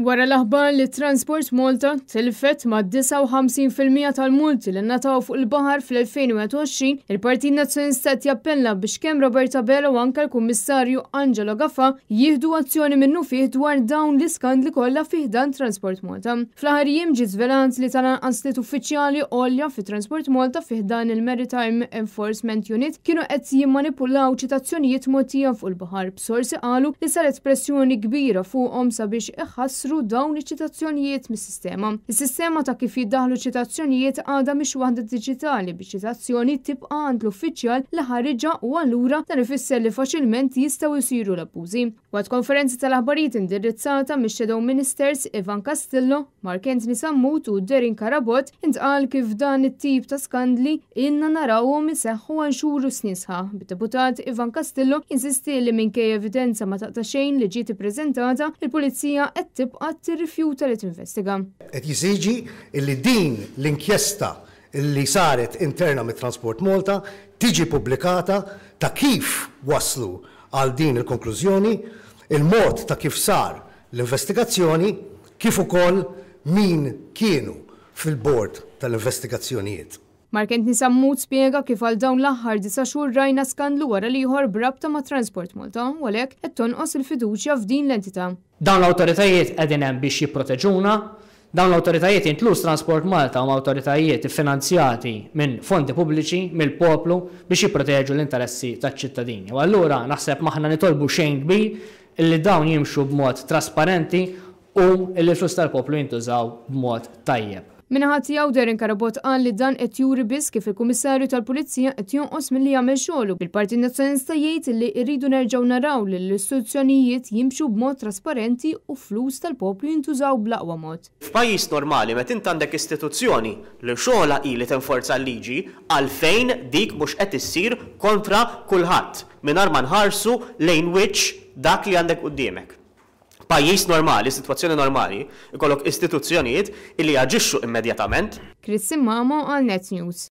Wara l-aħbar li Transport Malta tilfet ma' 59% tal-multi li ngħataw fuq il-baħar fl-2021, il-Partit Nazzjonalista qed jappella biex kemm Robert Abela u anke l-Kummissarju Angelo Gafà jieħdu azzjoni minnufih dwar dawn l-iskandli kollha fi ħdan Transport Malta. Fl-aħħar jiem ġie żvelat li tal-anqas tliet uffiċjali għolja fi Transport Malta fi ħdan il-Maritime Enforcement Unit kienu qed jimmanipulaw ċitazzjonijiet mogħtija fuq il-baħar. Sorsi qalu li saret pressjoni kbira fuqhom sabiex iħassru dawn iċ-ċitazzjonijiet mis-sistema. Is-sistema ta' kif jiddaħħlu ċitazzjonijiet għadha mhix waħda diġitali biċ-ċitazzjoni tibqa' għand l-uffiċjal li ħariġha u allura dan ifisser li faċilment jistgħu jsiru l-abbużi. Waqt konferenza tal-aħbarijiet indirizzata mix-Shadow Ministers Ivan Castillo, Mark Anthony Sammut u Darren Carabott intqal kif dan it-tip ta' skandli ilna narawhom iseħħu għal xhur u snin sħaħ, bid-Deputat Ivan Castillo jinsisti li minkejja evidenza ma taqta' xejn li ġiet ippreżentata, il-Pulizija qed tibqa' tirrifjuta li tinvestiga. Qed jesiġi li din l-inkjesta li saret interna mit-Transport Malta tiġi pubblikata ta' kif waslu għal din il-konklużjoni, il-mod ta' kif sar l-investigazzjoni kif ukoll min kienu fil-bord tal-investigazzjonijiet. Mark Anthony Sammut spjega kif għal dawn l-aħħar disa' xhur rajna skandlu wara l-ieħor b'rabta ma' Transport Malta u għalhekk qed tonqos il-fiduċja f'din l-entità. Dawn l-awtoritajiet qegħdin hemm biex jipproteġuna. Dawn l-awtoritajiet, inkluż Transport Malta, huma awtoritajiet iffinanzjati minn fondi pubbliċi, mill-poplu, biex jipproteġu l-interessi taċ-ċittadini. U allura naħseb m'aħna nitolbu xejn kbir Illi dawn jimxu b'mod trasparenti u illi l-flus tal-poplu jintużaw b'mod tajjeb. Min-naħa tiegħu, Darren Carabott qal li dan qed juri biss kif il-Kummissarju tal-Pulizija qed jonqos milli jagħmel xogħlu, bil-Partit Nazzjonalista jgħid li rridu nerġgħu naraw li l-istituzzjonijiet jimxu b'mod trasparenti u flus tal-poplu jintużaw bl-aqwa mod. F'pajjiż normali meta int għandek istituzzjoni li xogħolha hi li tenforza l-liġi, għalfejn dik mhux qed issir kontra kulħadd, mingħajr ma nħarsu lejn wiċċ dak li għandek quddiemek? Pajjiż normali, sitwazzjoni normali, ikollok istituzzjonijiet illi jaġixxu immedjatament. Chris Simmamo għal Net News.